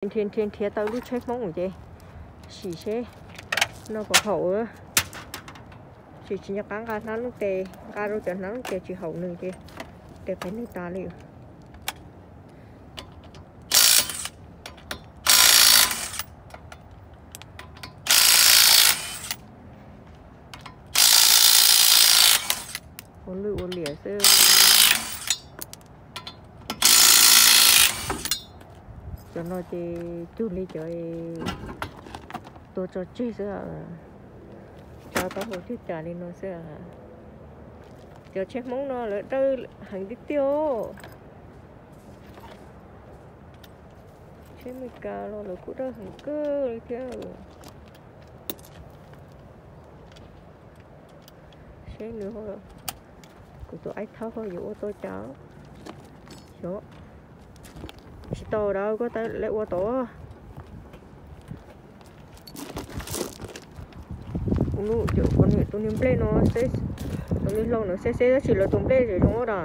Nrhiav nrhiav nrhiav tau lub tsheb Hmoob ces sim seb noj puas haum. Tsis tsis nco qab nqa hnab looj tes, nqa rau cov hnab looj tes tsis haum nws ces tes qev nws tas li. Ua lwj ua liam xwb. Cov no ces cuag li cov tua tso tseg xwb, tso taub hau cug cas li no xwb. Cov tsheb Hmoob no lawv dawb heev tiag tiag. Tsheb Amelikas los lawv kuj dawb heev kawg li thiab. Seb nws, kuv tus aib thaub ho yuav ua tau cas. Xyov, tsis tau dab koj lawv ua tau. Tus niag nplej no, tus niag hlau no xeb xeb tab sis lawv tus nplej zoo zoo da.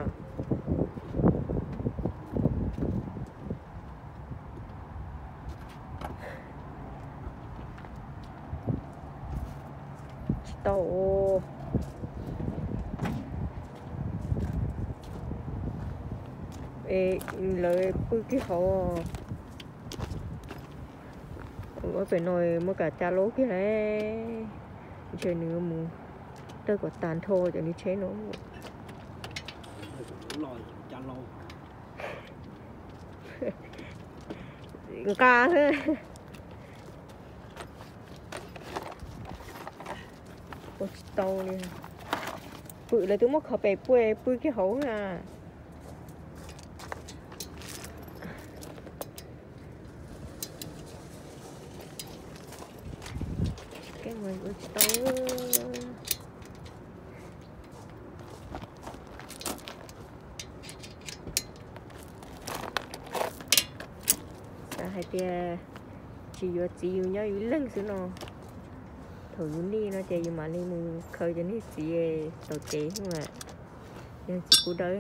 Tsis tau. Es lawv pw kiag hauv. Ua pem no muaj kam ca laub kiag lauj. Ntshe nws mus dawb kom tag nrho cov niag tsheb no. Nqa xwb. Ua tsis tau li. Pw lawv twb muab kho pem pua pw kiag hauv na. Kev ua tsis tau. Xav hais tias tsis yuav txiv yus nyob yus ib leeg xwb no. Thaum yus nij no ces yus mam li mus khaws cov niag txiv tau kev xwb mas. Yog txiv kuj dawb.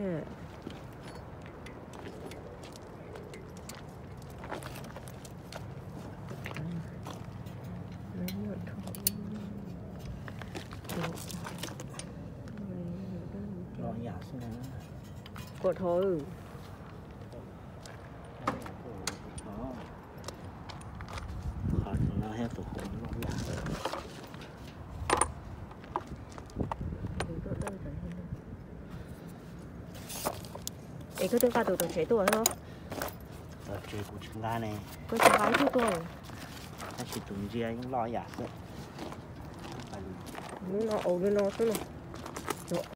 Kom dhau. Es koj twb nqa tus tom tsev tuaj no? Tom tsev kuv tsis nqa ne. Koj tsis nqa ib tug tuaj? Tab sis tus ntsia yeej loj yam xwb. Lub no, lub no xwb no.